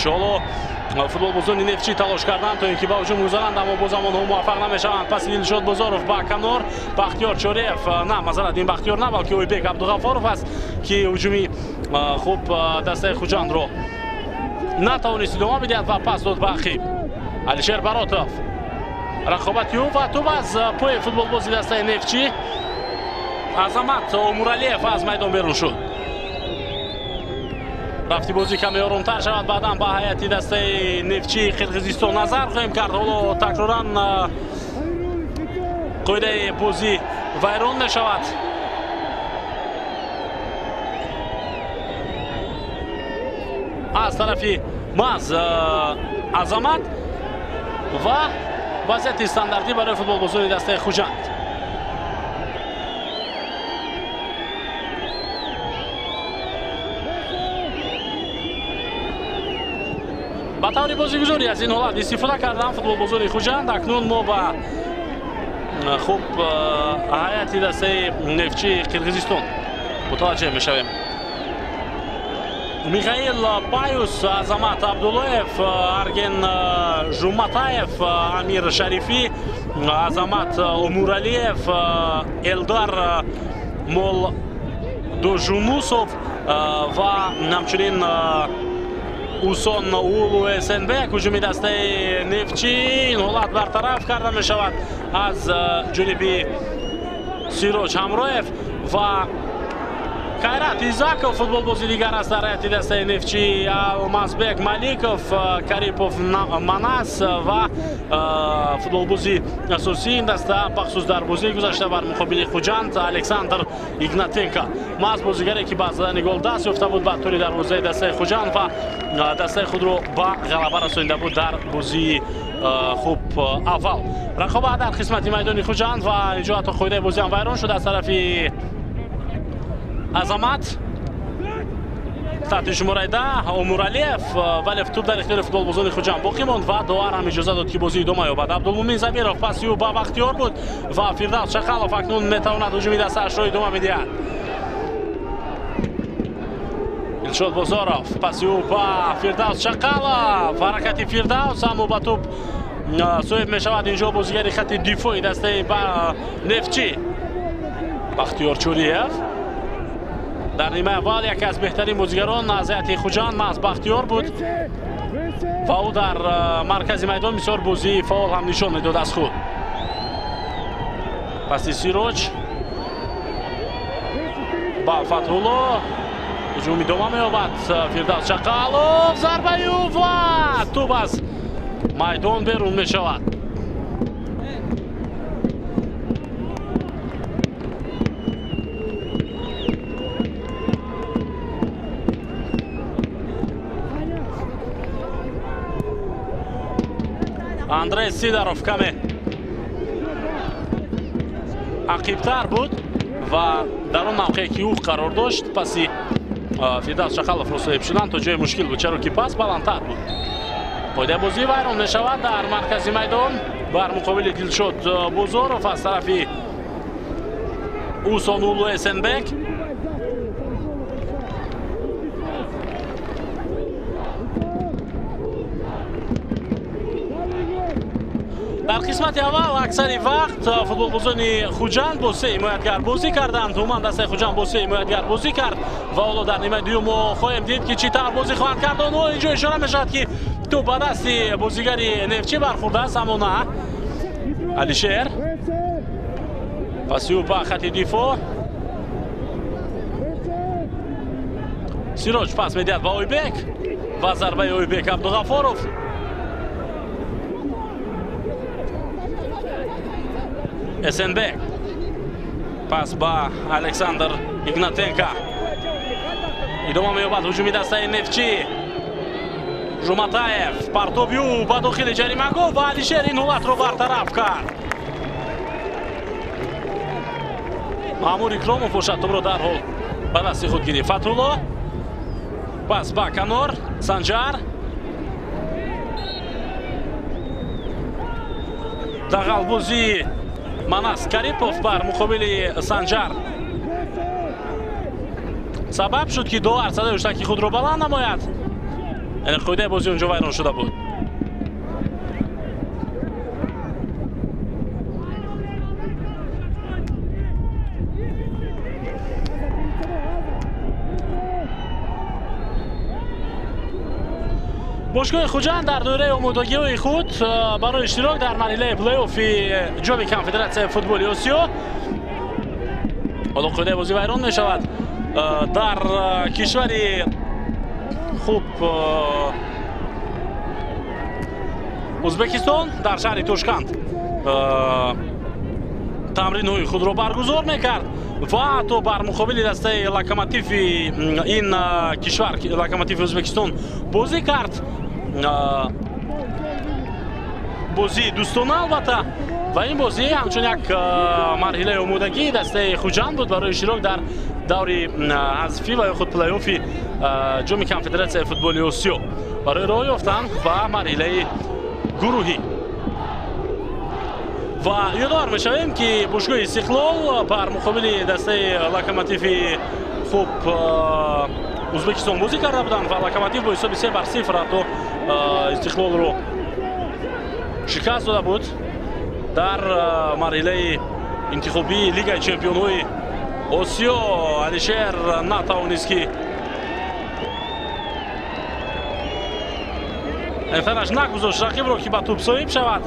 Ҳоло футболбозони Нефтчӣ талош карданд то ин ки ба ҳуҷум гузаранд, аммо бозам онҳо муваффақ намешаванд. Паси Дилшод Бозоров ба канор, Бахтиёр Чориев, на, масалан, ин Бахтиёр на, балки Ойбек Абдуғафоров аст, ки ҳуҷуми хуб дастаи Хуҷандро натавонист идома бидиҳад ва пас дод ба ақиб. Алишер Баротов, рақобати ӯ ва тӯб аз пои футболбози дастаи Нефтчӣ Азамат Умуралиев аз майдон берун шуд. Рафти бозӣ каме оромтар шавад, баъдан ба ҳайати дастаи Нефтчии Қирғизистон назар хоҳем кард. Ҳоло такроран қоидаи бозӣ вайрон мешавад. Аз тарафи маз Азамат ва вазъияти стандартӣ барои футболбозони дастаи Хуҷанд. Ба таври бозигузорӣ аз ин ҳолат истифода карданд футболбозони Хуҷанд. Акнун мо ба хуб ҳайати дастаи Нефтчии Қирғизистон мутаваҷҷеҳ мешавем. Михаил Паюс, Азамат Абдуллоев, Арген Жуматаев, Амир Шарифӣ, Азамат Умуралиев, Элдар Молдожунусов ва ҳамчунин Усон Улу Эсенбек. Ҳуҷуми дастаи Нефтчӣ ин ҳолат бартараф карда мешавад аз ҷониби Сироҷ Ҳамроев ва Кайрат Изаков, футболбози дигар аст дар ҳайати дастаи Нефтчӣ, Алмазбек Маликов, Карипов Манас ва футболбози асосии ин даста бахусус дар бозии гузашта бар муқобили Хуҷанд Александр Игнатенко. Маҳз бозигаре ки ба задани гол даст ёфта буд ба тури дарвозаи дастаи Хуҷанд ва дастаи худро ба ғалаба расонида буд дар бозии хуб аввал. Рақобат дар қисмати майдони Хуҷанд ва инҷо ҳатто қоидаи бозӣ ҳам вайрон шуд аз тарафи Азамат таҳти шумораи 10 Умуралиев, вале тӯб дар ихтиёри футболбозони Хуҷанд боқӣ монд ва довар ҳам иҷоза дод, ки бозӣ идома ёбад. Абдулмумин Забиров паси ӯ ба Бахтиёр буд ва Фирдавс Шақалов акнун метавонад ҳуҷуми дастаашро идома бидиҳад. Дилшод Бозоров паси ӯ ба Фирдавс Шақалов, ҳаракати Фирдавс, аммо ба тӯб соҳиб мешавад инҷо бозигари хати дифои дастаи Нефтчӣ Бахтиёр Чӯриев. Дар нимаи аввал яке аз беҳтарин бозигарон аз ҳайати Хуҷанд маҳз Бахтиёр буд ва ӯ дар маркази майдон бисёр бозии фаъол ҳам нишон медод аз худ. Паси Сироҷ ба Фатҳулло, ҳуҷум идома меёбад. Фирдавс Шақалов, зарбаи ӯ ва тӯб аз майдон берун мешавад. Андрей Сидоров каме ақибтар буд ва дар он мавқее ки ӯ қарор дошт паси Фирдавс Шақаловро соҳиб шудан то ҷои мушкил буд, чаро ки пас баландтар буд. Қоидаи бозӣ вайрон мешавад дар маркази майдон бар муқобили Дилшод Бозоров аз тарафи Усон Улу Эсенбек. Дар қисмати аввал аксари вақт футболбозони Хуҷанд бо се ҳимоятгар бозӣ карданд. Умуман дастаи Хуҷанд бо се ҳимоятгар бозӣ кард ва ҳоло дар нимаи дуюм мо хоҳем дид, ки чӣ тавр бозӣ хоҳанд кард. Онҳо инҷо ишора мешавад, ки тӯб ба дасти бозигари Нефтчӣ бархӯрдааст, аммо на. Алишер паси ӯ ба хати дифоъ. Сироҷ пас медиҳад ба Ойбек ва зарбаи Ойбек Абдуғафоров. Эсенбек пас ба Александр Игнатенко. Идома меёбад ҳуҷуми дастаи Нефтчӣ. Жуматаев партоби ӯ ба дохили ҷаримагоҳ ва Алишер ин ҳолатро бартараф кард. Маъмур Икромов бошад тӯбро дарҳол ба дасти худ гирифт. Фатҳулло пас ба канор, Санҷар дағалбозии Манас Карипов бар муқобили Санҷар сабаб шуд, ки довар садои ҳуштаки худро баланд намояд. Яъне қоидаи бозӣ онҷо вайрон шуда буд. Бошгоҳи Хуҷанд дар доираи омодагиҳои худ барои иштирок дар марҳилаи плей-оффи ҷоми конфедератсияи футболи Осиё, ҳоло қоидаи бозӣ вайрон мешавад, дар кишвари хуб Ӯзбекистон дар шаҳри Тошканд тамринҳои худро баргузор мекард ва ҳатто бар муқобили дастаи Локомотиви ин кишвар, Локомотиви Ӯзбекистон бозӣ кард. Бозии дӯстона албатта, ва ин бозӣ ҳамчун як марҳилаи омодагии дастаи Хуҷанд буд барои иштирок дар даври ҳазфӣ ва ё худ плей-оффи ҷоми конфедератсияи футболи Осиё барои роҳ ёфтан ба марҳилаи гурӯҳӣ. Ва ёдовар мешавем, ки бошгоҳи Истиқлол бар муқобили дастаи Локомотиви хуб Ӯзбекистон бозӣ карда буданд ва Локомотив бо ҳисоби 3-0 ҳатто Истиқлолро шикаст дода буд дар марҳилаи интихобии Лигаи чемпионҳои Осиё. Алишер натавонист, ки эфараш нагузошт рақибро, ки ба тӯб соҳиб шавад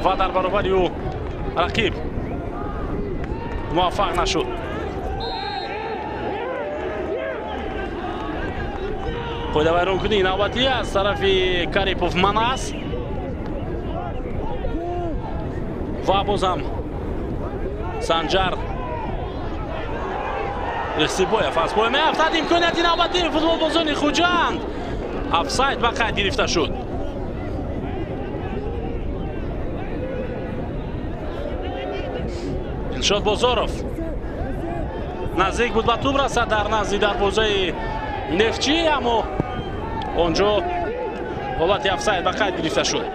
ва дар баробари ӯ рақиб муваффақ нашуд. Қоидавайронкунии навбатӣ аз тарафи Карипов Манас ва бозам Санҷар Рехсибоев аз пой меафтад. Имконияти навбатии футболбозони Хуҷанд, офсайд ба қайд гирифта шуд. Дилшод Бозоров наздик буд ба тӯб расад дар назди дарвозаи Нефтчӣ, аммо онҷо ҳолати офсайд ба қайд гирифта шуд.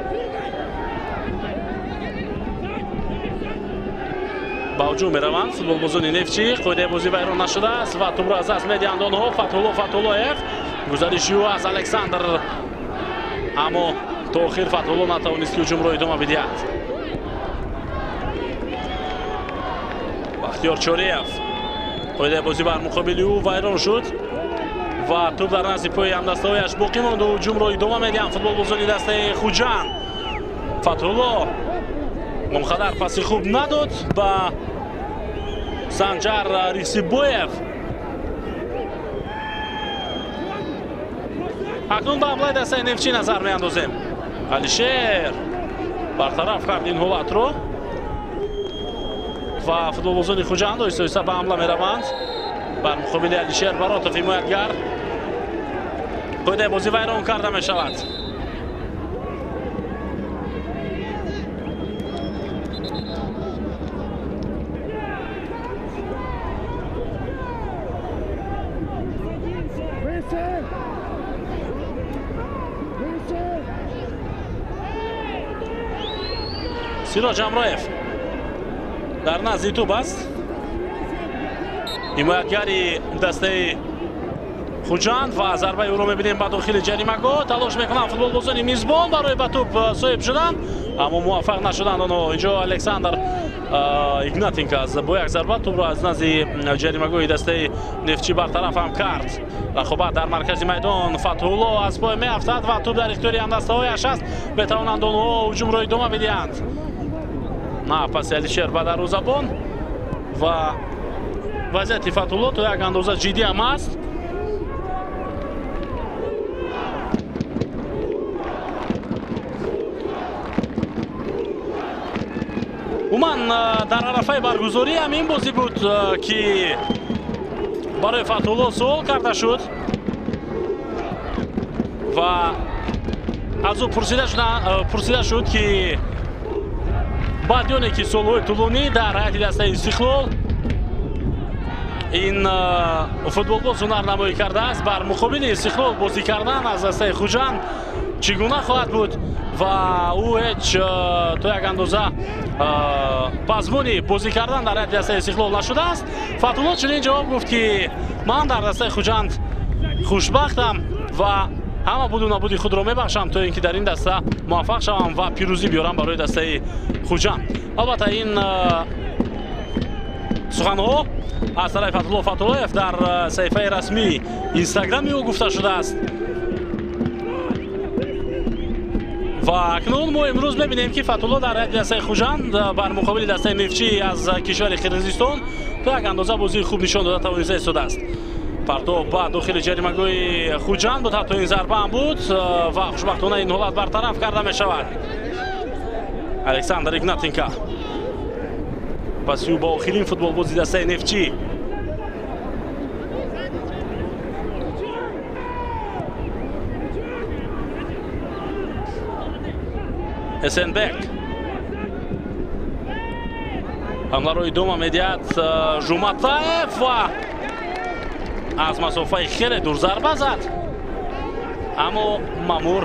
Ба ҳуҷум мераванд футболбозони Нефтчӣ. Қоидаи бозӣ вайрон нашудааст ва тӯбро аз даст медиҳанд онҳо. Фатҳулло Фатҳуллоев, гузариши ӯ аз Александр, аммо то охир Фатҳулло натавонист, ки ҳуҷумро идома бидиҳад. Бахтиёр Чориев, қоидаи бозӣ бар муқобили ӯ вайрон шуд ва тӯб дар назди пои ҳамдастаҳояш боқӣ монд ва ҳуҷумро идома медиҳанд футболбозони дастаи Хуҷанд. Фатҳулло он қадар паси хуб надод ба Санҷар Рисибоев. Акнун ба ҳамлаи дастаи Нефтчӣ назар меандозем. Алишер бартараф кард ин ҳолатро ва футболбозони Хуҷанд оҳиста оҳиста ба ҳамла мераванд. Бар муқобили Алишер Баротов ҳимоятгар, қоидаи бозӣ вайрон карда мешавад. Сироҷ Амроев дар назди тӯб аст. Ҳимоятгари дастаи Хуҷанд ва зарбаи ӯро мебинем ба дохили ҷаримагоҳ. Талош мекунанд футболбозони мизбон барои ба тӯб соҳиб шудан, аммо муваффақ нашуданд онҳо. Инҷо Александр Игнатенко бо як зарба тӯбро аз назди ҷаримагоҳи дастаи Нефтчӣ бартараф ҳам кард. Рақобат дар маркази майдон, Фатҳулло аз пой меафтад ва тӯб дар ихтиёри ҳамдастаҳояш аст. Метавонанд онҳо ҳуҷумро идома бидиҳанд. На паси Алишер ба дарвозабон ва вазъияти Фатҳулло то як андоза ҷиддӣ ҳам аст. Умуман дар арафаи баргузорӣ ҳам ин бозӣ буд, ки барои Фатҳулло суол карда шуд ва аз ӯ пурсида шуд, ки баъди оне ки солҳои тӯлонӣ дар ҳайати дастаи Истиқлол ин футболбоз ҳунарнамоӣ кардааст, бар муқобили Истиқлол бозӣ кардан аз дастаи Хуҷанд чӣ гуна хоҳад буд ва ӯ ҳеҷ то як андоза пазмуни бозӣ кардан дар ҳайати дастаи Истиқлол нашудааст. Фатҳулло чунин ҷавоб гуфт, ки ман дар дастаи Хуҷанд хушбахтам ва Ҳама буду набуди худро мебахшам, то ин ки дар ин даста муваффақ шавам ва пирӯзӣ биёрам барои дастаи Хуҷанд. Албатта, ин суханҳо аз тарафи Фатҳулло Фатҳуллоев дар саҳифаи расмии Инстаграми ӯ гуфта шудааст. Ва акнун мо имрӯз мебинем, ки Фатҳулло дар ҳайати дастаи Хуҷанд бар муқобили дастаи Нефтчӣ аз кишвари Қирғизистон то як андоза бозии хуб нишон дода тавониста истодааст. Партов ба дохили ҷаримагоҳи Хуҷанд буд, ҳатто ин зарба ҳам буд ва хушбахтона ин ҳолат бартараф карда мешавад. Александр Игнатенко паси ӯ ба охирин футболбози дастаи Нефтчӣ. Эсенбек ҳамларо идома медиҳад Жуматаев ва аз масофаи хеле дур зарба зад, аммо Мамур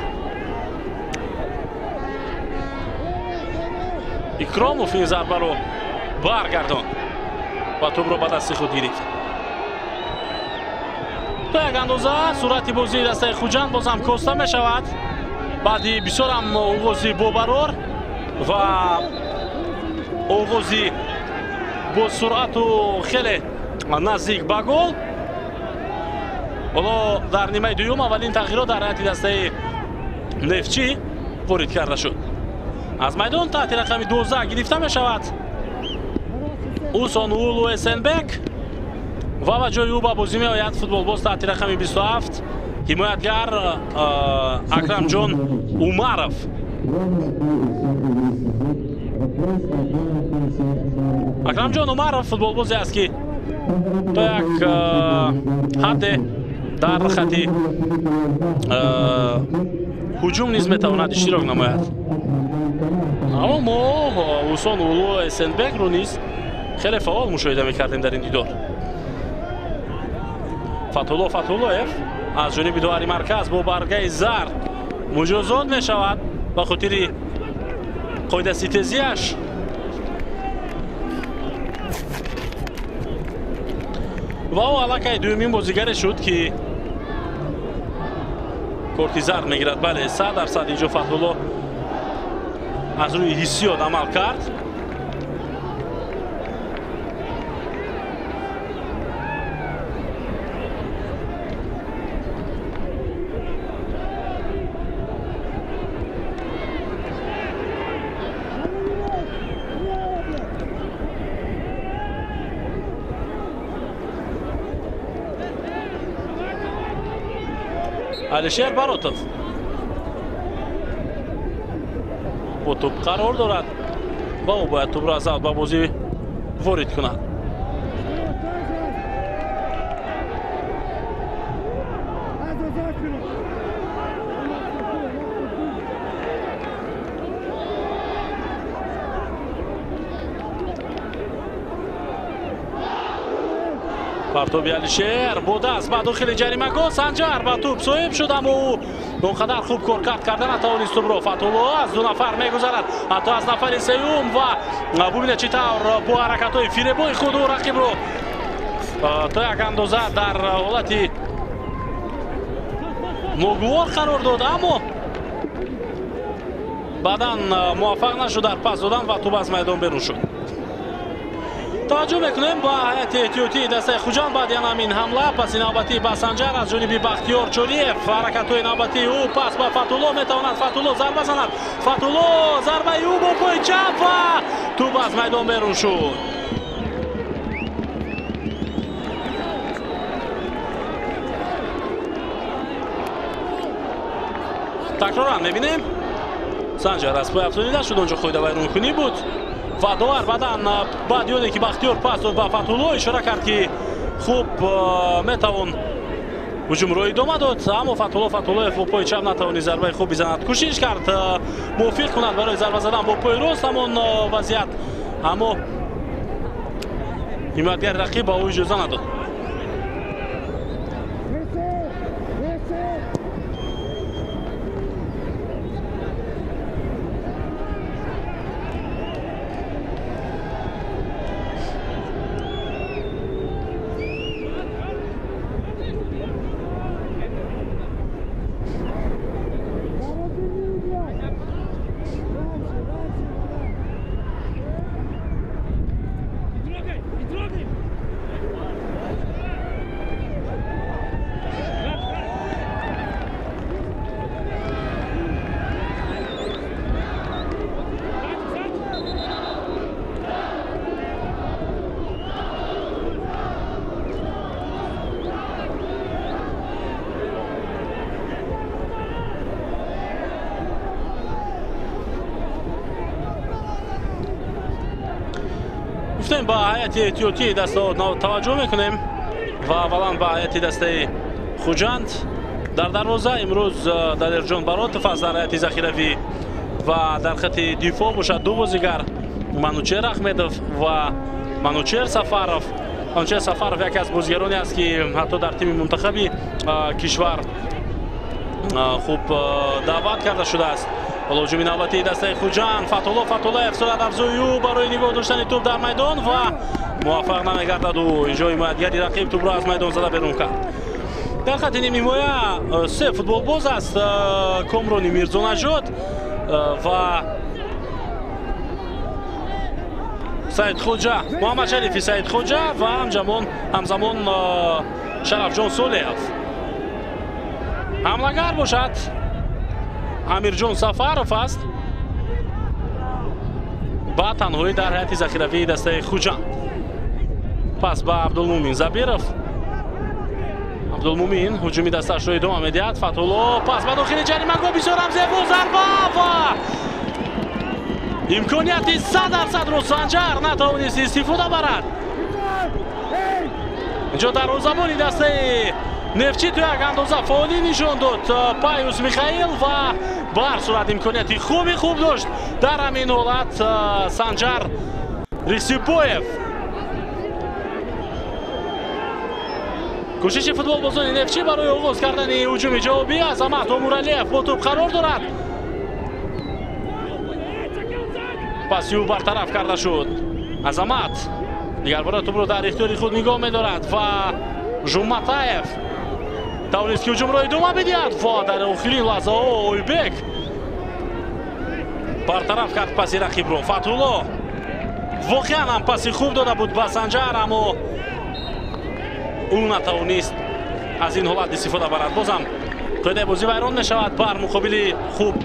Икромов ин зарбаро баргардонд ва тӯбро ба дасти худ гирифт. То як андоза суръати бозии дастаи Хуҷанд бозам коста мешавад. Баъди бисёрам оғози бобарор ва оғози бо суръату хеле наздик ба гол. Ҳоло дар нимаи дуюм аввалин тағйирот дар ҳайати дастаи Нефтчӣ ворид карда шуд. Аз майдон таҳти рақами 12 гирифта мешавад Усон Улу Эсенбек ва ба ҷои ӯ ба бозӣ меояд футболбоз таҳти рақами 27 ҳимоятгар Акрамҷон Умаров. Акрамҷон Умаров футболбозе аст, ки то як ҳадде дар хати ҳуҷум низ метавонад иштирок намояд. Аммо мо Усон Улу Эсенбекро низ хеле фаъол мушоҳида мекардем дар ин дидор. Фатҳулло Фатҳуллоев аз ҷониби довари марказ бо баргаи зард муҷозот мешавад ба хотири қоидаситезиаш. Ва ӯ аллакай дуюмин бозигаре шуд, ки корти зард мегирад. Бале, 100% инҷо Фатҳулло аз рӯи ҳиссиёт амал кард. Алишер Баротов бо тӯб қарор дорад ва ӯ бояд тӯбро аз аут ба бозӣ ворид кунад. Партоби Алишер бо даст ба дохили ҷаримагоҳ, Санҷар ба тӯб соҳиб шуд, аммо ӯ он қадар хуб коркард карда натавонист тӯбро. Фатҳулло аз ду нафар мегузарад, ҳатто аз нафари сеюм ва бубинед чӣ тавр бо ҳаракатҳои фиребои худ ӯ рақибро то як андоза дар ҳолати ногувор қарор дод, аммо баъдан муваффақ нашуд дар пас додан ва тӯб аз майдон берун шуд. Таваҷҷӯҳ мекунем ба ҳайати эҳтиётии дастаи Хуҷанд баъди ҳамин ҳамла. Паси навбатӣ ба Санҷар аз ҷониби Бахтиёр Чориев, ҳаракатҳои навбатии ӯ пас ба Фатҳулло, метавонад Фатҳулло зарба занад. Фатҳулло зарбаи ӯ бо пои чап ва тӯб аз майдон берун шуд. Такроран мебинем, Санҷар аз пои афтонида шуд, онҷо қоидавайронкунӣ буд ва довар баъдан баъди оне ки Бахтиёр пас дод ба Фатҳулло ишора кард, ки хуб метавон ҳуҷумро идома дод, аммо Фатҳулло Фатҳуллоев бо пои чап натавонист зарбаи хуб бизанад. Кӯшиш кард мувофиқ кунад барои зарба задан бо пои рост ҳамон вазъият, аммо ҳимоятгари рақиб ба ӯ иҷоза надод. Гуфтем ба ҳайати эҳтиётии дастаҳо таваҷҷӯҳ мекунем ва аввалан ба ҳайати дастаи Хуҷанд. Дар дарвоза имрӯз Далерҷон Баротов аст дар ҳайати захиравӣ ва дар хати дифоъ бошад ду бозигар Манучер Ахмедов ва Манучер Сафаров. Манучер Сафаров яке аз бозигароне аст, ки ҳатто дар тими мунтахаби кишвар хуб даъват карда шудааст. Ҳоло ҳуҷуми навбатии дастаи Хуҷанд. Фатҳулло Фатҳуллоев суръат афзои ӯ барои нигоҳ доштани тӯб дар майдон ва муваффақ намегардад. Ӯ инҷо ҳимоятгари рақиб тӯбро аз майдон зада берун кард. Дар хати нимҳимоя се футболбоз аст: Комрони Мирзонаҷод ва Саидхоҷа, Муҳаммадшарифи Саидхоҷа ва ҳамзамон Шарафҷон Солеҳов. Ҳамлагар бошад Амирҷон Сафаров аст ба танҳоӣ дар ҳайати захиравии дастаи Хуҷанд. Пас ба Абдулмумин Забиров. Абдулмумин ҳуҷуми дастаашро идома медиҳад. Фатҳулло пас ба дохили ҷаримагоҳ, бисёр ҳам зебо зарба ва имконияти 100%-ро Санҷар натавонист истифода барад. Инҷо дарвозабони дастаи Нефтчӣ то як андоза фаъолӣ нишон дод Пайус Михаил ва ба ҳар сурат имконияти хуби хуб дошт дар ҳамин ҳолат Санҷар Рисипоев. Кӯшиши футболбозони Нефтчӣ барои оғоз кардани ҳуҷуми ҷавобӣ. Азамат Омуралиев бо тӯб қарор дорад. Паси ӯ бартараф карда шуд. Азамат дигарбора тӯбро дар ихтиёри худ нигоҳ медорад ва Жуматаев тавонист, ки ҳуҷумро идома бидиҳад ва дар охирин лаҳзаҳо Ойбек бартараф кард паси рақибро. Фатҳулло воқеан ҳам паси хуб дода буд ба Санҷар, аммо ӯ натавонист аз ин ҳолат истифода барад. Бозам қоидаи бозӣ вайрон мешавад бар муқобили хуб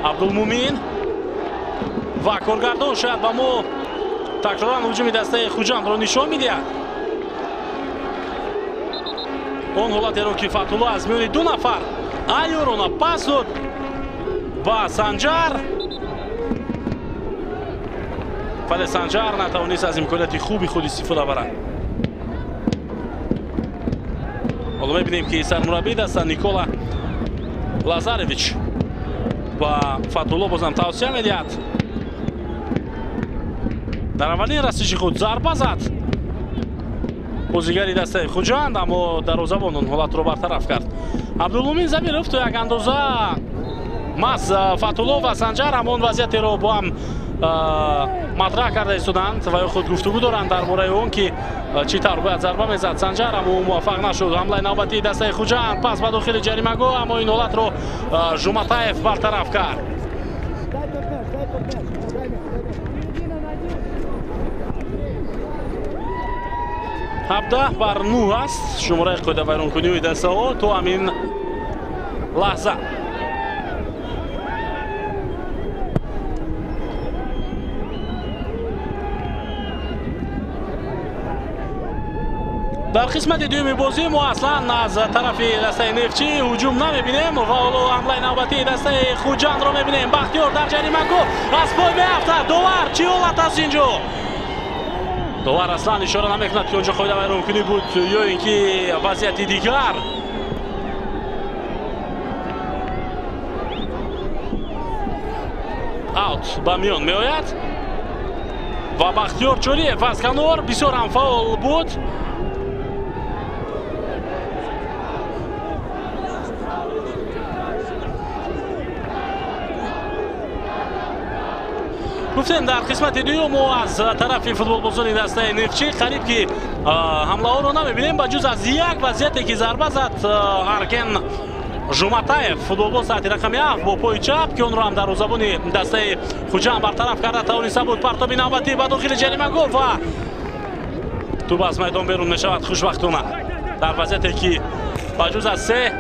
Абдулмумин ва коргардон шояд ба мо такроран ҳуҷуми дастаи Хуҷандро нишон медиҳад. Он ҳолатеро, ки Фатҳулло аз миёни ду нафар айёрона пас дод ба Санҷар, вале Санҷар натавонист аз имконияти хуби худ истифода барад. Ҳоло мебинем, ки сармураббии даста Никола Лазаревич ба Фатҳулло бозам тавсия медиҳад. Дар аввалин расиши худ зарба зад бозигари дастаи Хуҷанд, аммо дарвозабон он ҳолатро бартараф кард. Абдулмумин Забиров то як андоза маҳз Фатҳулло ва Санҷар ҳамон вазъиятеро бо ҳам матраҳ карда истоданд ва ё худ гуфтугӯ доранд дар бораи он, ки чӣ тавр бояд зарба мезад Санҷар, аммо ӯ муваффақ нашуд. Ҳамлаи навбатии дастаи Хуҷанд, пас ба дохили ҷаримагоҳ, аммо ин ҳолатро Жуматаев бартараф кард. 17-9 аст шумораи қоидавайронкуниҳои дастаҳо то ҳамин лаҳза. Дар қисмати дуюми бозӣ мо аслан аз тарафи дастаи Нефтчӣ ҳуҷум намебинем ва ҳоло ҳамлаи навбатии дастаи Хуҷандро мебинем. Бахтиёр дар ҷаримагоҳ аз пой меафтад. Довар чӣ ҳолат аст инҷо? Довар аслан ишора намекунад, ки онҷо қоидавайронкунӣ буд ё ин ки вазъияти дигар. Аут ба миён меояд ва Бахтиёр Чӯриев аз канор бисёр ҳам фаъол буд. Гуфтем дар қисмати дуюм мо аз тарафи футболбозони дастаи Нефтчӣ қариб ки ҳамлаҳоро намебинем, ба ҷуз аз як вазъияте, ки зарба зад Аркен Жуматаев, футболбоз таҳти рақами 7 бо пои чап, ки онро ҳам дарвозабони дастаи Хуҷанд бартараф карда тавониста буд. Партоби навбатӣ ба дохили ҷаримагоҳ ва тӯб аз майдон берун мешавад хушбахтона. Дар вазъияте, ки ба ҷуз аз се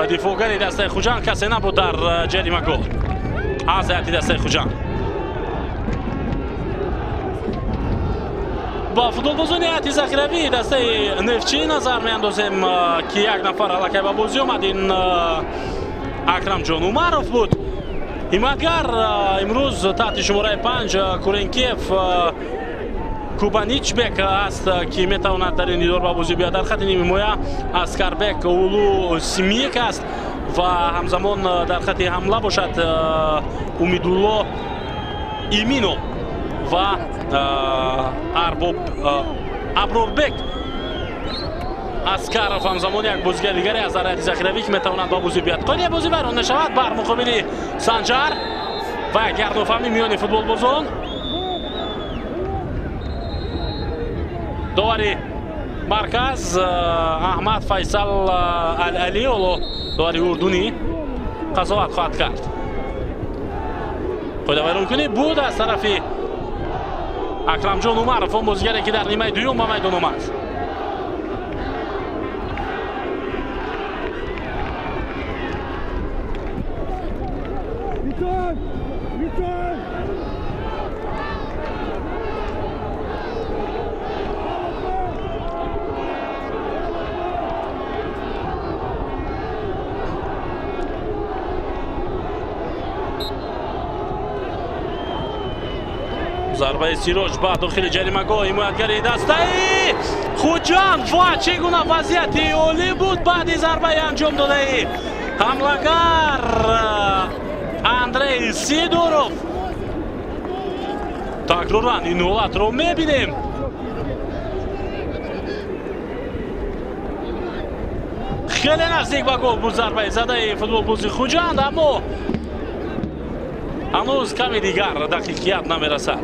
дифоъгари дастаи Хуҷанд касе набуд дар ҷаримагоҳ аз ҳайати дастаи Хуҷанд. Ба футболбозони ҳайати захиравии дастаи Нефтчӣ назар меандозем, ки як нафар аллакай ба бозӣ омад. Ин Акрамҷон Умаров буд. Ҳимоятгар имрӯз таҳти шумораи 5 Куренкиев Кубаничбек аст, ки метавонад дар ин дидор ба бозӣ биёяд. Дар хати нимҳимоя Аскарбек Улу Симиек аст ва ҳамзамон дар хати ҳамла бошад Умидулло Имино ва Арбоб Аброрбек Аскаров, ҳамзамон як бозигари дигаре аз ҳайати захиравӣ, ки метавонад ба бозӣ биёяд. Қоидаи бозӣ вайрон мешавад бар муқобили Санҷар ва як гарднофаҳмӣ миёни футболбозон. Довари марказ Аҳмад Файсал Ал-Али, ҳоло довари урдунӣ, қазоват хоҳад кард. Қоидавайронкунӣ буд аз тарафи Акрамҷон Умаров, он бозигаре, ки дар нимаи дуюм ба майдон омад. Зарбаи Сироҷ ба дохили ҷаримагоҳ, ҳимоятгари дастаи Хуҷанд ва чӣ гуна вазъияти олӣ буд баъди зарбаи анҷом додаи ҳамлагар Андрей Сидоров. Такроран ин ҳолатро мебинем. Хеле наздик ба гол буд зарбаи задаи футболбози Хуҷанд, аммо ҳанӯз ками дигар дақиқият намерасад.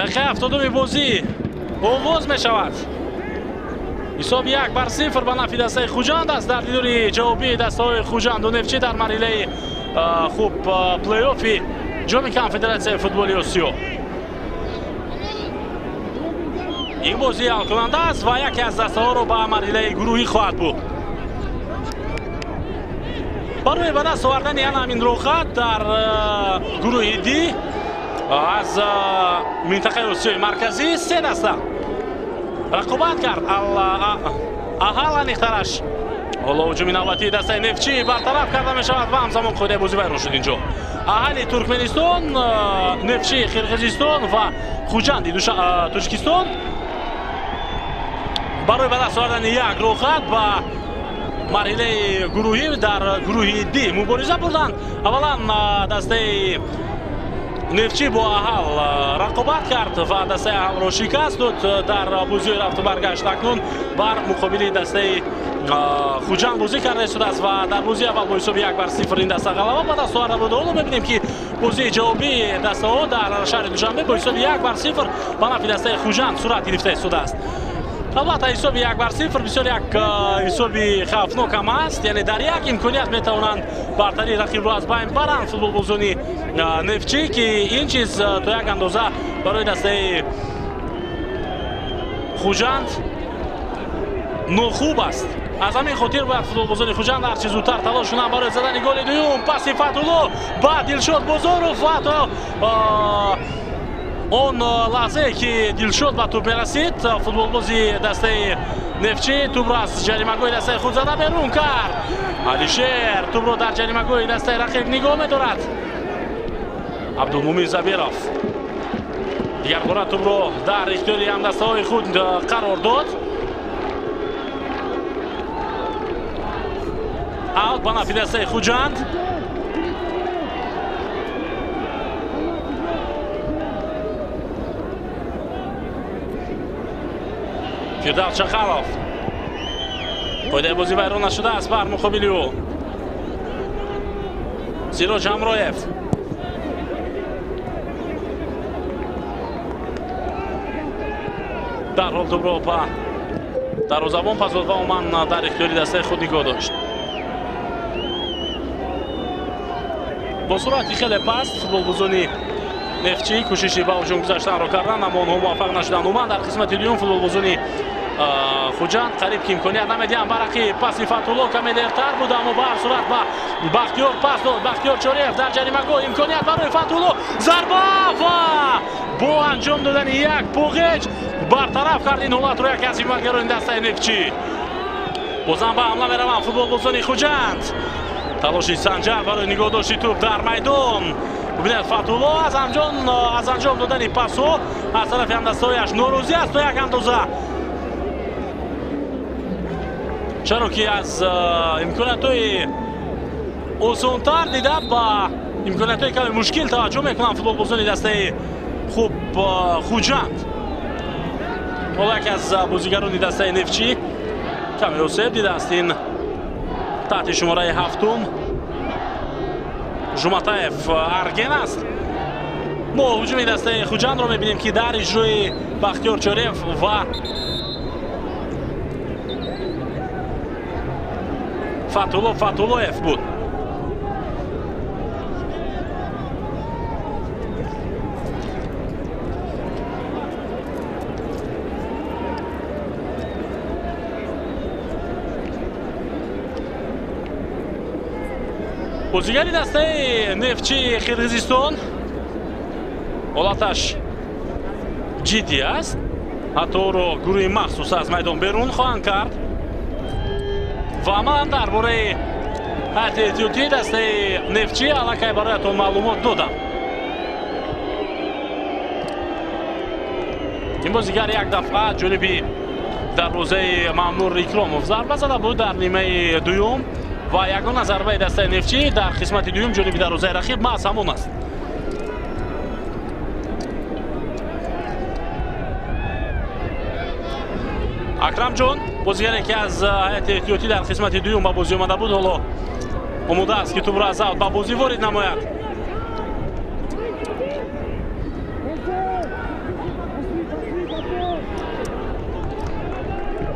Дақиқаи 70-уми бозӣ оғоз мешавад. Ҳисоб 1-0 ба нафи дастаи Хуҷанд аст дар дидори ҷавобии дастаҳои Хуҷанду Нефтчӣ дар марҳилаи хуб плей-оффи ҷоми конфедератсияи футболи Осиё. Ин бозӣ ҳалкунанда аст ва яке аз дастаҳоро ба марҳилаи гурӯҳӣ хоҳад буд. Барои ба даст овардани ана ҳамин роҳхат дар гурӯҳи Д аз минтақаи Осиёи Марказӣ се даста рақобат кард. Аҳал аниқтараш. Ҳоло ҳуҷуми навбатии дастаи Нефтчӣ бартараф карда мешавад ва ҳамзамон қоидаи бозӣ вайрон шуд инҷо. Аҳали Туркманистон, Нефтчии Қирғизистон ва Хуҷанди Тоҷикистон барои ба даст овардани як роҳхат ба марҳилаи гурӯҳӣ дар гурӯҳи Д мубориза бурданд. Аввалан дастаи Нефтчӣ бо Аҳал рақобат кард ва дастаи Аҳалро шикаст дод дар бозиҳои рафту баргашт. Акнун бар муқобили дастаи Хуҷанд бозӣ карда истодааст ва дар бозии аввал бо ҳисоби 1-0 ин даста ғалаба ба даст оварда буд. Ҳоло мебинем, ки бозии ҷавобии дастаҳо дар шаҳри Душанбе бо ҳисоби 1-0 ба нафи дастаи Хуҷанд сурат гирифта истодааст. Албатта ҳисоби 1-0 бисёр як ҳисоби хавфнок ҳам аст, яъне дар як имконият метавонанд бартарии рақибро аз байн баранд футболбозони Нефтчӣ, ки ин чиз то як андоза барои дастаи Хуҷанд нохуб аст. Аз ҳамин хотир бояд футболбозони Хуҷанд ҳарчи зудтар талош кунанд барои задани голи дуюм. Паси Фатулло ба Дилшод Бозоров ва то он лаҳзае, ки Дилшод ба тӯб мерасид, футболбози дастаи Нефтчӣ тӯбро аз ҷаримагоҳи дастаи худ зада берун кард. Алишер тӯбро дар ҷаримагоҳи дастаи рақиб нигоҳ медорад. Абдулмумин Забиров дигарбора тӯбро дар ихтиёри ҳамдастаҳои худ қарор дод. Аут ба нафи дастаи Хуҷанд. Фирдавс Чақалов. Қоидаи бозӣ вайрон нашудааст бар муқобили ӯ. Сироҷ Ҳамроев. Дарҳол тӯбро ба дарвозабон пас дод ва умуман дар ихтиёри дастаи худ нигоҳ дошт. Бо суръати хеле паст футболбозони Нефтчӣ кӯшиши ба ҳуҷум гузаштанро карданд, аммо онҳо муваффақ нашуданд. Умуман дар қисмати дуюм футболбозони Хуҷанд қариб ки имконият намедиҳанд ба рақиб. Паси Фатулло каме дертар буд, аммо ба ҳар сурат ба Бахтиёр пас дод. Бахтиёр Чориев дар ҷаримагоҳ, имконият барои Фатулло, зарба ва бо анҷом додани як поғеҷ бартараф кард ин ҳолатро яке аз ҳимоятгарони дастаи Нефтчӣ. Бозам ба ҳамла мераванд футболбозони Хуҷанд. Талоши Санҷар барои нигоҳдошти тӯб дар майдон. Бубинед, Фатулло аз анҷом додани пасҳо аз тарафи ҳамдастҳояш норозӣ аст то як андоза. Чаро ки аз имкониятҳои осонтар дида ба имкониятҳои каме мушкил таваҷҷӯҳ мекунанд футболбозони дастаи хуб Хуҷанд. Ҳоло яке аз бозигарони дастаи Нефтчӣ каме осеб дидааст. Ин таҳти шумораи ҳафтум Жуматаев Арген аст. Мо ҳуҷуми дастаи Хуҷандро мебинем, ки дар иҷрои Бахтиёр Чорев ва Фатулло Фатуллоев буд. Бозигари дастаи Нефтчии Қирғизистон ҳолаташ ҷиддӣ аст. Ҳатто ӯро гурӯҳи махсус аз майдон берун хоҳанд кард. Ва ман дар бораи ҳайати эҳтиётии дастаи Нефтчӣ аллакай бароятон маълумот додам. Ин бозигар як дафъа ҷониби дарвозаи Маъмур Икромов зарба зада буд дар нимаи дуюм ва ягона зарбаи дастаи Нефтчӣ дар қисмати дуюм ҷониби дарвозаи рақиб маҳз ҳамон аст. Акрамҷон, бозигаре ки аз ҳайати эҳтиётӣ дар қисмати дуюм ба бозӣ омада буд, ҳоло омода аст, ки тӯбро аз аут ба бозӣ ворид намояд.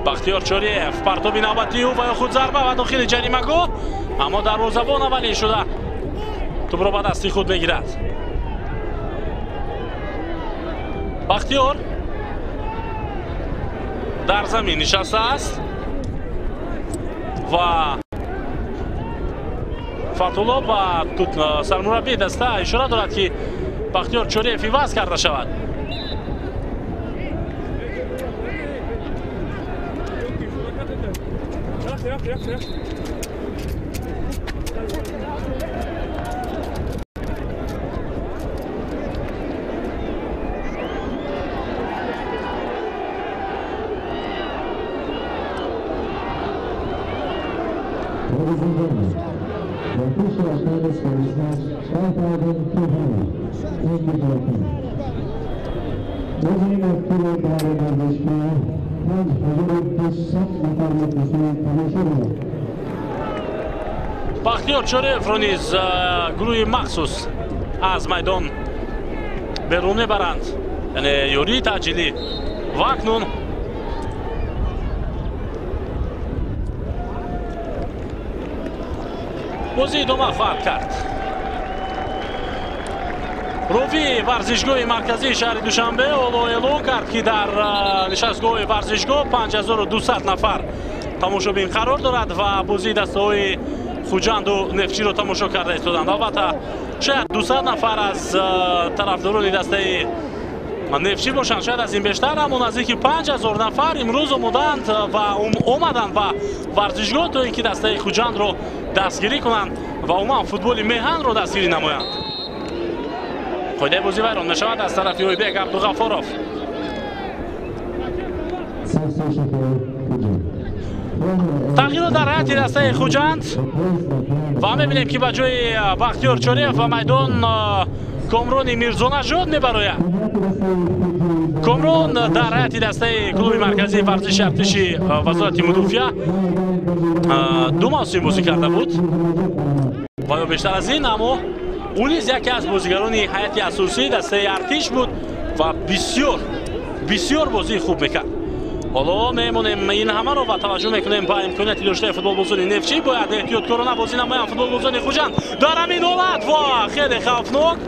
Бахтиёр Чориев, партоби навбатии ӯ ва ё худ зарба ва дохили ҷаримагоҳ, аммо дарвозабон аввалин шуда тӯбро ба дасти худ мегирад. Бахтиёр дар замин нишастааст ва Фатулло ба сармураббии даста ишора дорад, ки Бахтиёр Чориев иваз карда шавад. Бахтиёр Чориевро низ гурӯҳи махсус аз майдон берун мебаранд, яъне ёрии таъҷилӣ. Ва акнун бозӣ идома хоҳад кард. Ровии варзишгоҳи марказии шаҳри Душанбе ҳоло эълон кард, ки дар нишастгоҳи варзишгоҳ 5200 нафар тамошобин қарор дорад ва бозии дастаҳои Хуҷанду Нефтчиро тамошо карда истоданд. Албатта, шояд 200 нафар аз тарафдорони дастаи Нефтчӣ бошанд, шояд аз ин бештар, аммо наздики 5000 нафар имрӯз омодаанд ва омаданд ба варзишгоҳ то ин ки дастаи Хуҷандро дастгирӣ кунанд ва умуман футболи меҳанро дастгирӣ намоянд. Қоидаи бозӣ вайрон мешавад аз тарафи Ойбек Абдуғафоров. Тағйирот дар ҳайати дастаи Хуҷанд ва мебинем, ки ба ҷои Бахтиёр Чориев ба майдон Комрони Мирзонажод мебарояд. Комрон дар ҳайати дастаи клуби марказии варзиши артиши вазорати мудофиа ду мавсим бозӣ карда буд ва ё бештар аз ин, аммо ӯ низ яке аз бозигарони ҳайати асосии дастаи артиш буд ва бисёр бисёр бозии хуб мекард. Ҳоло мемонем ин ҳамаро ва таваҷҷӯҳ мекунем ба имконияти доштаи футболбозони Нефтчӣ. Бояд эҳтиёткорона бозӣ намоянд футболбозони Хуҷанд дар ҳамин ҳолат ва хеле хавфнок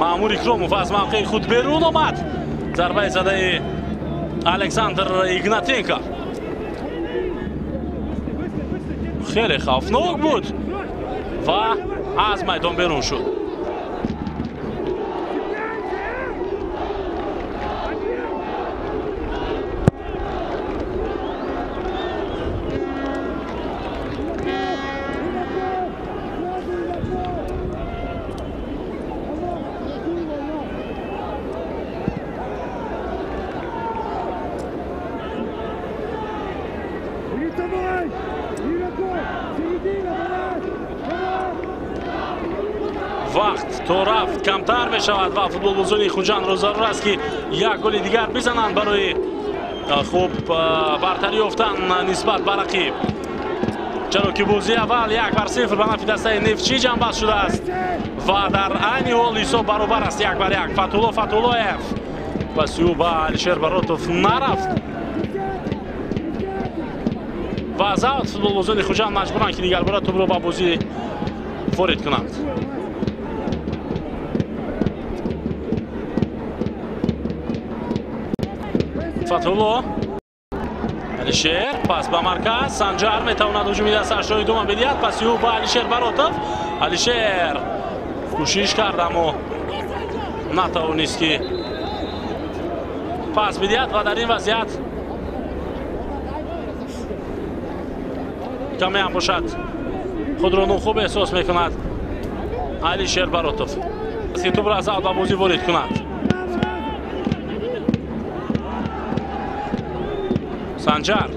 Маъмур Икромов аз мавқеи худ берун омад. Зарбаи задаи Александр Игнатенко хеле хавфнок буд ва аз майдон берун шуд. Вақт то рафт камтар мешавад ва футболбозони Хуҷандро зарур аст, ки як голи дигар бизананд барои хуб бартарӣ ёфтан нисбат ба рақиб, чаро ки бозии аввал 1-0 ба нафи дастаи Нефтчӣ ҷамъбаст шудааст ва дар айни ҳол ҳисоб баробар аст 1-1. Фатулло Фатуллоев паси ӯ ба Алишер Баротов нарафт ва аз аут футболбозони Хуҷанд маҷбуранд, ки дигарбора тӯбро ба бозӣ ворид кунанд. Фатулло, Алишер, пас ба марказ, Санҷар метавонад ҳуҷуми дастаашро идома бидиҳад, паси ӯ ба Алишер Баротов. Алишер кӯшиш кард, аммо натавонист, ки пас бидиҳад ва дар ин вазъият каме ҳам бошад худро нохуб эҳсос мекунад Алишер Баротов, ки тӯбро аз аут ба бозӣ ворид кунад. Санҷар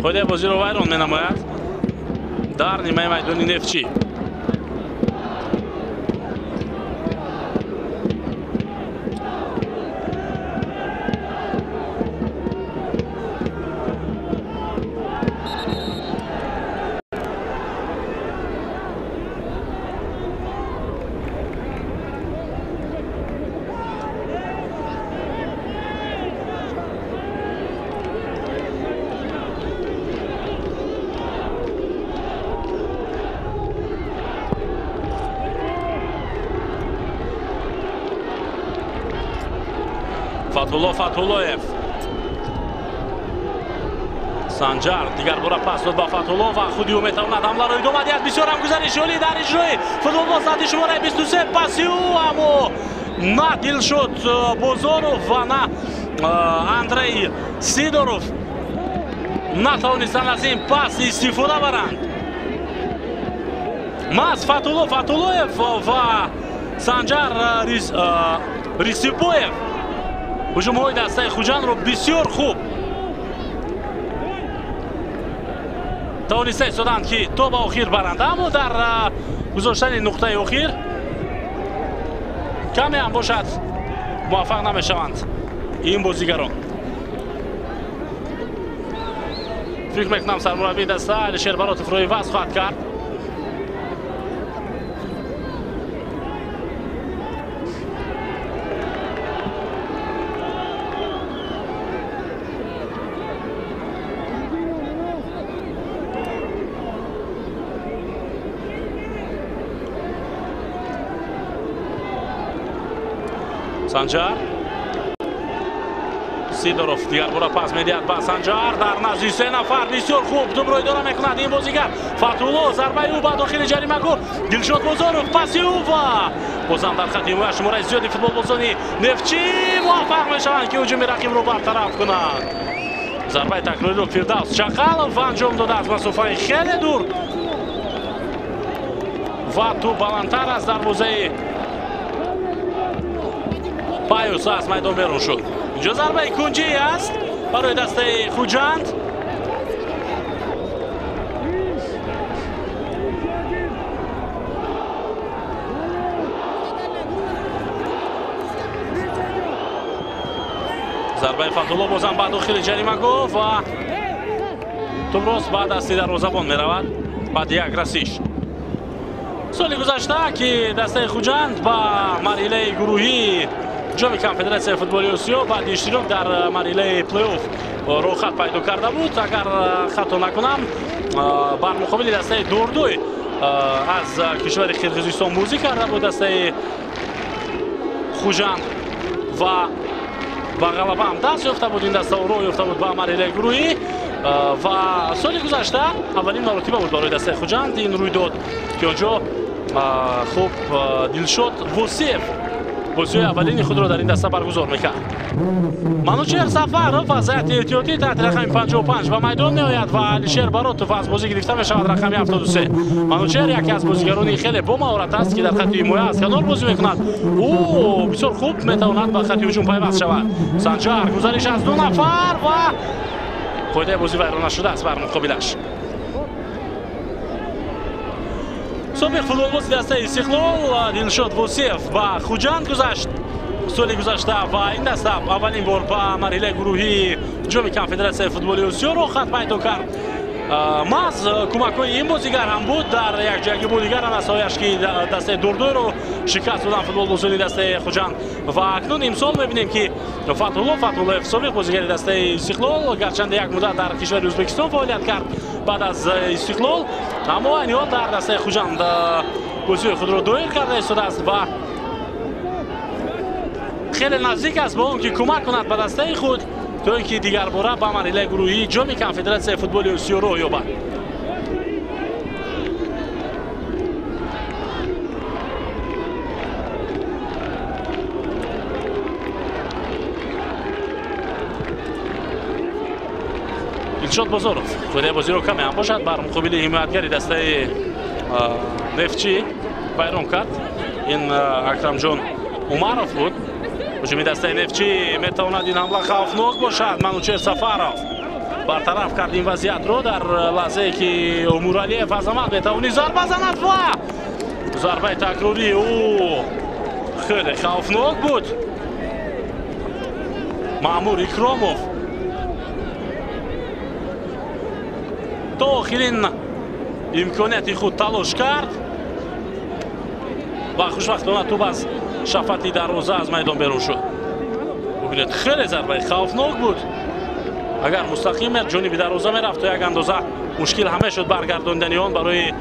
қоидаи бозиро вайрон менамояд дар нимаи майдони Нефтчӣ. Фатулло Фатуллоев, Санҷар дигарбора пас дод ба Фатулло ва худи ӯ метавонад ҳамларо идома диҳад. Бисёр ҳам гузариши олӣ дар иҷрои футболбоз таҳти шумораи 23, паси ӯ, аммо на Дилшод Бозоров ва на Андрей Сидоров натавонистанд аз ин пас истифода баранд. Маҳз Фатулло Фатуллоев ва Санҷар Рисипоев ҳуҷумҳои дастаи Хуҷандро бисёр хуб тавониста истоданд, ки то ба охир баранд, аммо дар гузоштани нуқтаи охир каме ҳам бошад муваффақ намешаванд ин бозигарон. Фикр мекунам сармураббии даста Алишер Баротов рӯи ваз хоҳад кард. Санҷар, Сидоров дигарбора пас медиҳад ба Санҷар дар назди се нафар. Бисёр хуб тӯбро идора мекунад ин бозигар. Фатулло, зарбаи ӯ ба дохили ҷаримагоҳ, Дилшод Бозоров, паси ӯ ва бозам дар хати ҳимоя шумораи зиёди футболбозони Нефтчӣ муваффақ мешаванд, ки ҳуҷуми рақибро бартараф кунанд. Зарбаи такрориро Фирдавс Чақалов анҷом дода аз масофаи хеле дур ва тӯб баландтар аз дарвозаи Паюс аз майдон берун шуд. Инҷо зарбаи кунҷӣ аст барои дастаи Хуҷанд. Зарбаи Фатулло бозам ба дохили ҷаримагоҳ ва тӯб рост ба дасти дарвозабон меравад баъди як расиш. Соли гузашта, ки дастаи Хуҷанд ба марҳилаи гурӯҳии ҷоми конфедератсияи футболи Осиё баъди иштирок дар марҳилаи плей-офф роҳхат пайдо карда буд, агар хато накунам, бар муқобили дастаи Дордой аз кишвари Қирғизистон бозӣ карда буд дастаи Хуҷанд ва ба ғалаба ҳам даст ёфта буд. Ин даста роҳ ёфта буд ба марҳилаи гурӯҳӣ ва соли гузашта аввалин маротиба буд барои дастаи Хуҷанд ин рӯйдод, ки он ҷо хуб Дилшод Восиев Бозиҳои аввалини худро дар ин даста баргузор мекард. Манучер Сафаров аз ҳайати эҳтиётӣ таҳти рақами 55 ба майдон меояд ва Алишер Баротов аз бозӣ гирифта мешавад рақами 73. Манучер яке аз бозигарони хеле бомаҳорат аст, ки дар хатти ҳимоя аз канор бозӣ мекунад. Ӯ бисёр хуб метавонад ба хатти ҳуҷум пайваст шавад. Санҷар гузариш аз ду нафар ва қоидаи бозӣ вайрон нашудааст бар муқобилаш. Собиқ футболбози дастаи Истиқлол Дилшод Восиев ба Хуҷанд гузашт соли гузашта ва ин даста аввалин бор ба марҳилаи гурӯҳии ҷоми конфедератсияи футболи Осиё роҳхат пайдо кард. Маҳз кӯмакҳои ин бозигар ҳам буд дар якҷоягӣ бо дигар ҳамсояш, ки дастаи Дурдойро шикаст доданд футболбозони дастаи Хуҷанд. Ва акнун имсол мебинем, ки Фатҳулло Фатҳуллоев, собиқ бозигари дастаи Истиқлол, гарчанде як муддат дар кишвари Ӯзбекистон фаъолият кард баъд аз Истиқлол, аммо айни ҳол дар дастаи Хуҷанд бозиҳои худро доир карда истодааст ва хеле наздик аст ба он ки кӯмак кунад ба дастаи худ то ин ки дигарбора ба марҳилаи гурӯҳии ҷоми конфедератсияи футболи Осиё роҳ ёбад. Дилшод Бозоров қоидаи бозиро каме ҳам бошад бар муқобили ҳимоятгари дастаи Нефтчӣ вайрон кард. Ин Акрамҷон Умаров буд. Ҳуҷуми дастаи Нефтчӣ метавонад ин ҳамла хавфнок бошад. Манучер Сафаров бартараф кард ин вазъиятро дар лаҳзае ки Умуралиев Азамат метавонист зарба занад ва зарбаи такрории ӯ хеле хавфнок буд. Маъмур Икромов то охирин имконияти худ талош кард ва хушбахтона тӯб аз шафати дарвоза аз майдон берун шуд. Бубинед, хеле зарбаи хавфнок буд. Агар мустақим ҷониби дарвоза мерафт, то як андоза мушкил ҳам мешуд баргардондани он барои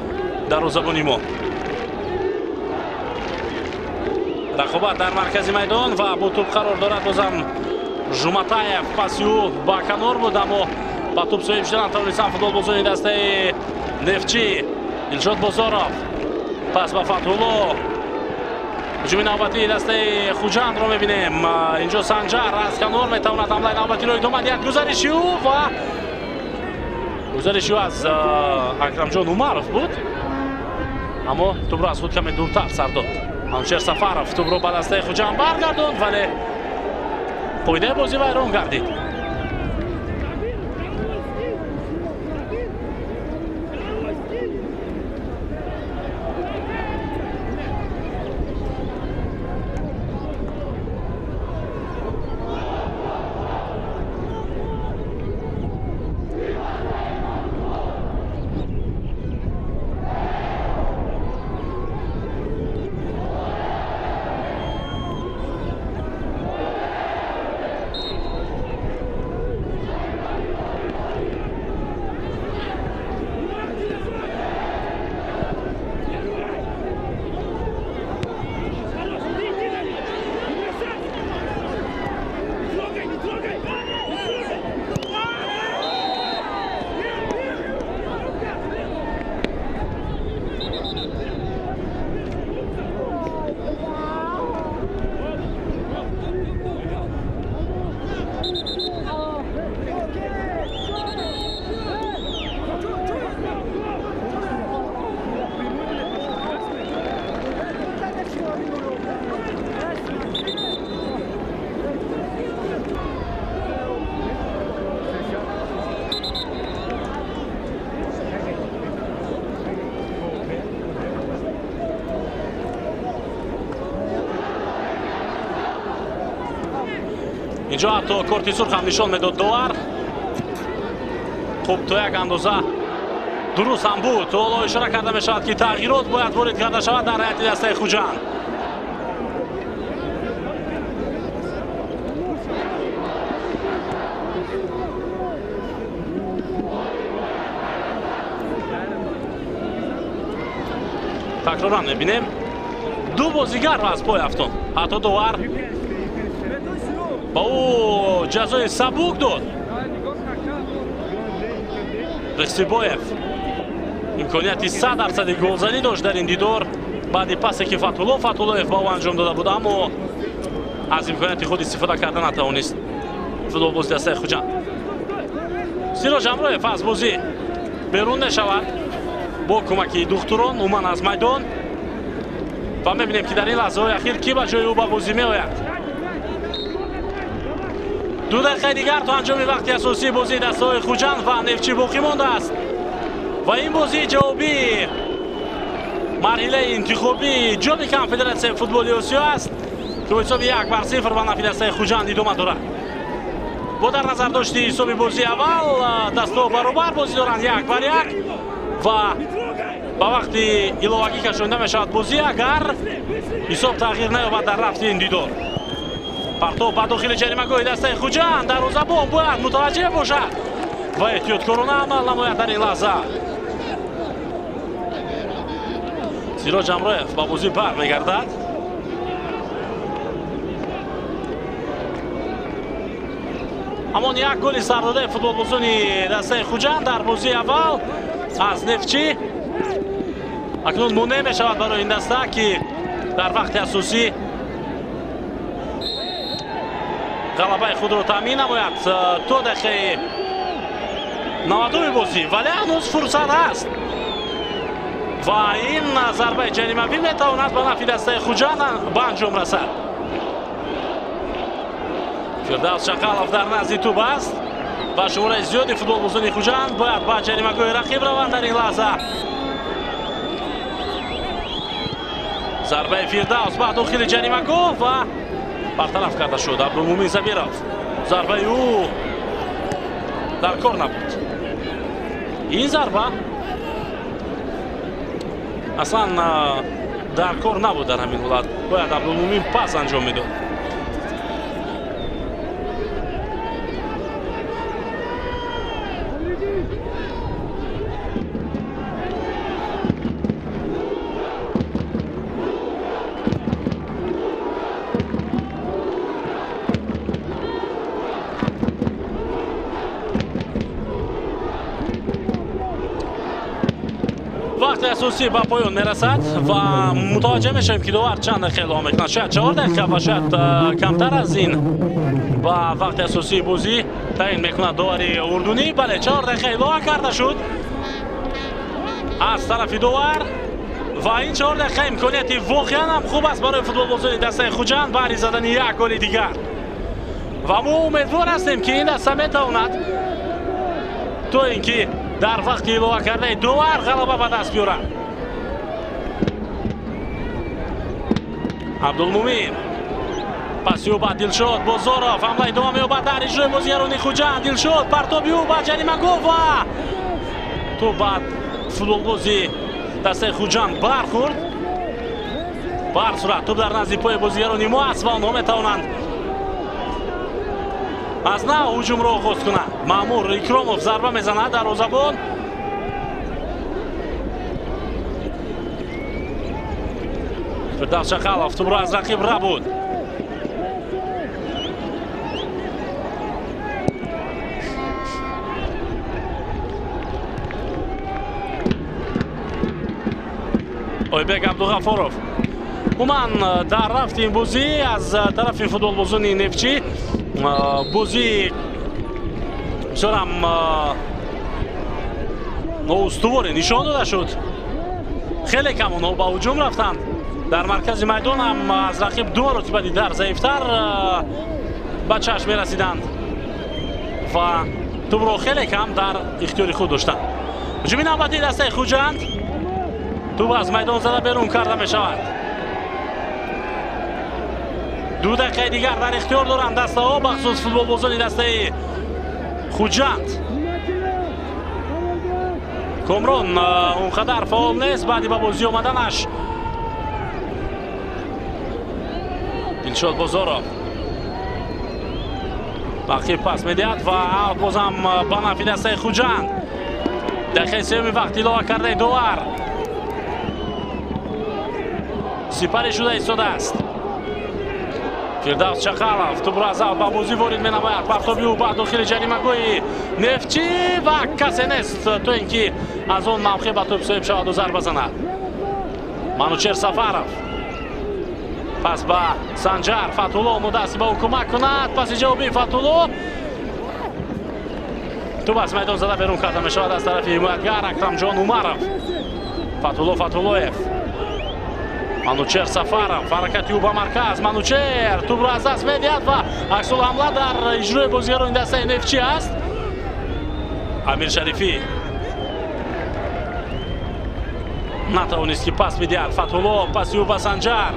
дарвозабони мо. Рақобат дар маркази майдон ва бо тӯб қарор дорад бозам Жуматаев. Паси ӯ ба канор буд, аммо ба тӯб соҳиб шудан тавонистанд футболбозони дастаи Нефтчӣ. Дилшод Бозоров пас ба Фатҳулло. Ҳуҷуми навбатии дастаи Хуҷандро мебинем. Инҷо Санҷар аз канор метавонад ҳамлаи навбатиро идома диҳад. Гузариши ӯ ва гузариши ӯ аз Акрамҷон Умаров буд, аммо тӯбро аз худ каме дуртар сар дод. Манучер Сафаров тӯбро ба дастаи Хуҷанд баргардонд, вале қоидаи бозӣ вайрон гардид. Инҷо ҳатто корти сурх ҳам нишон медод довар. Хуб, то як андоза дуруст ҳам буд. Ҳоло ишора карда мешавад, ки тағйирот бояд ворид карда шавад дар ҳайати дастаи Хуҷанд. Такроран мебинем, ду бозигарро аз пой афтонд. Ҳатто довар ба ӯ ҷазои сабук дод. Рехсибоев имконияти 100% голзанӣ дошт дар ин дидор баъди пасе ки Фатҳулло Фатҳуллоев ба ӯ анҷом дода буд, аммо Аз имконияти худ истифода карда натавонист футболбози дастаи Хуҷанд. Сироҷ Амроев аз бозӣ берун мешавад бо кӯмаки духтурон, умуман аз майдон, ва мебинем, ки дар ин лаҳзаҳои ахир кӣ ба ҷои ӯ ба бозӣ меояд. 2 дақиқаи дигар то анҷоми вақти асосии бозии дастаҳои Хуҷанд ва Нефтчӣ боқӣ мондааст ва ин бозии ҷавобии марҳилаи интихобии ҷоми конфедератсияи футболи Осиё аст, ки бо ҳисоби 1-0 ба нафи дастаи Хуҷанд идома дорад. Бо дар назар дошти ҳисоби бозии аввал, дастаҳо баробар бозӣ доранд 1-1 ва ба вақти иловагӣ кашонда мешавад бозӣ, агар ҳисоб тағйир наёбад дар рафти ин дидор. Партов ба дохили ҷаримагоҳи дастаи Хуҷанд, дарвозабон бояд мутаваҷҷеҳ бошад ва эҳтиёткорона амал намояд дар ин лаҳза. Сироҷ Амроев ба бозӣ бармегардад. Ҳамон як голи сардодаи футболбозони дастаи Хуҷанд дар бозии аввал аз Нефтчӣ акнун монеъ мешавад барои ин даста, ки дар вақти асосӣ ғалабаи худро таъмин намояд то дақиқаи 90-уми бозӣ, вале ҳанӯз фурсат ҳаст ва ин зарбаи ҷаримавӣ метавонад ба нафи дастаи Хуҷанд ба анҷом расад. Фирдавс Шақалов дар назди тӯб аст ва шумораи зиёди футболбозони Хуҷанд бояд ба ҷаримагоҳи рақиб раванд дар ин лаҳза. Зарбаи Фирдавс ба дохили ҷаримагоҳ ва бартараф карда шуд Абдулмумин Забиров. Зарбаи ӯ дар кор набуд. Ин зарба аслан дар кор набуд дар ҳамин ҳолат. Бояд Абдулмумин пас анҷом медод. Вақти асосӣ ба поён мерасад ва мутаваҷҷеҳ мешавем, ки довар чанд дақиқа илова мекунад. Шояд 4 дақиқа ва шояд камтар аз ин ба вақти асосии бозӣ таъин мекунад довари урдунӣ. Бале, 4 дақиқа илова карда шуд аз тарафи довар ва ин 4 дақиқа имконияти воқеан ҳам хуб аст барои футболбозони дастаи Хуҷанд баҳри задани як голи дигар. Ва мо умедвор ҳастем, ки ин даста метавонад то ин ки дар вақти илова кардаи довар ғалаба ба даст биёрад. Абдулмумин паси ӯ ба Дилшод Бозоров, ҳамла идома меёбад дар иҷрои бозигарони Хуҷанд. Дилшод партоби ӯ ба ҷаримагоҳ ва тӯб ба футболбози дастаи Хуҷанд бархӯрд. Ба ҳар сурат тӯб дар назди пои бозигарони мо аст ва онҳо метавонанд аз нав ҳуҷумро оғоз кунанд. Маъмур Икромов зарба мезанад дарвозабон. Фирдавс Шақалов тӯбро аз рақиб рабуд. Ойбек Абдуғафоров. Умуман дар рафти ин бозӣ аз тарафи футболбозони Нефтчӣ бозии бисёрам ноустуворе нишон дода шуд. Хеле кам онҳо ба ҳуҷум рафтанд. Дар маркази майдон ҳам аз рақиб ду маротиба дидар заифтар ба чашм мерасиданд ва тӯбро хеле кам дар ихтиёри худ доштанд. Ҳуҷуми навбатии дастаи Хуҷанд, тӯб аз майдон зада берун карда мешавад. 2 дақиқаи дигар дар ихтиёр доранд дастаҳо, бахусус футболбозони дастаи Хуҷанд. Комрон он қадар фаъол нест баъди ба бозӣ омаданаш. Дилшод Бозоров рақиб пас медиҳад ва бозам ба нафи дастаи Хуҷанд. Дақиқаи сеюми вақт илова кардаи довар сипарӣ шуда истодааст. Фирдавс Шақалов тӯбро аз аввал ба бозӣ ворид менамояд. Партоби ӯ ба дохили ҷаримагоҳи Нефтчӣ ва касе нест то ин ки аз он мавқеъ ба тӯб соҳиб шаваду зарба занад. Манучер Сафаров Пас ба Санҷар. Фатҳулло омода аст ба ӯ кӯмак кунад. Паси ҷавоби Фатҳулло туп аз майдон зада берун карда мешавад аз тарафи ҳимоятгар Акрамҷон Умаров. Фатҳулло Фатҳуллоев. Манучер Сафаров. Ҳаракати ӯ ба марказ. Манучер тупро аз даст медиҳад ва аксулҳамла дар иҷрои бозигарони дастаи Нефтчӣ аст. Амир Шарифӣ натавонист ки пас бидиҳад. Фатҳулло паси ӯ ба Санҷар.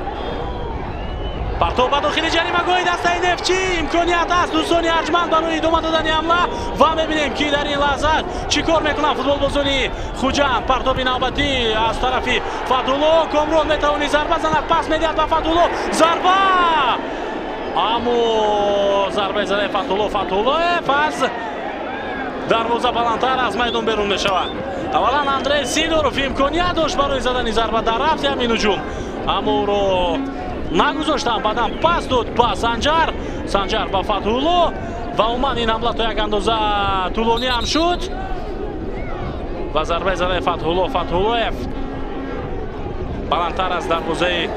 Партов ба дохили ҷаримагоҳи дастаи Нефтчӣ. Имконият аст дӯстони арҷманд барои идома додани ҳамла ва мебинем ки дар ин лаҳза чӣ кор мекунанд футболбозони Хуҷанд. Партоби навбатӣ аз тарафи Фатҳулло. Комрон метавонист зарба занад, пас медиҳад ба Фатҳулло. Зарба! Аммо зарбаи задаи Фатҳулло Фатҳуллоев аз дарвоза баландтар аз майдон берун мешавад. Аввалан Андрей Сидоров имконият дошт барои задани зарба дар рафти ҳамин ҳуҷум, аммо ӯро нагузоштанд. Баъдан пас дод ба Санҷар, Санҷар ба Фатҳулло ва умуман ин ҳамла то як андоза тӯлонӣ ҳам шуд ва зарбаи задаи Фатҳулло Фатҳуллоев баландтар аз дарвозаи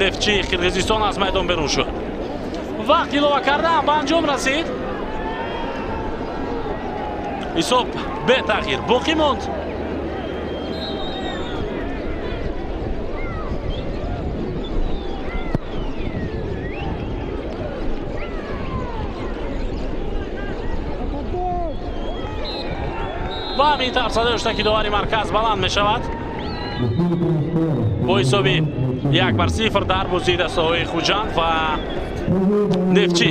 Нефтчии Қирғизистон аз майдон берун шуд. Вақт илова кардан ба анҷом расид. Ҳисоб бетағйир боқӣ монд. Ва ҳамин тавр садои ҳуштаки довари марказ баланд мешавад бо ҳисоби 1-0 дар бозии дастаҳои Хуҷанд ва Нефтчӣ.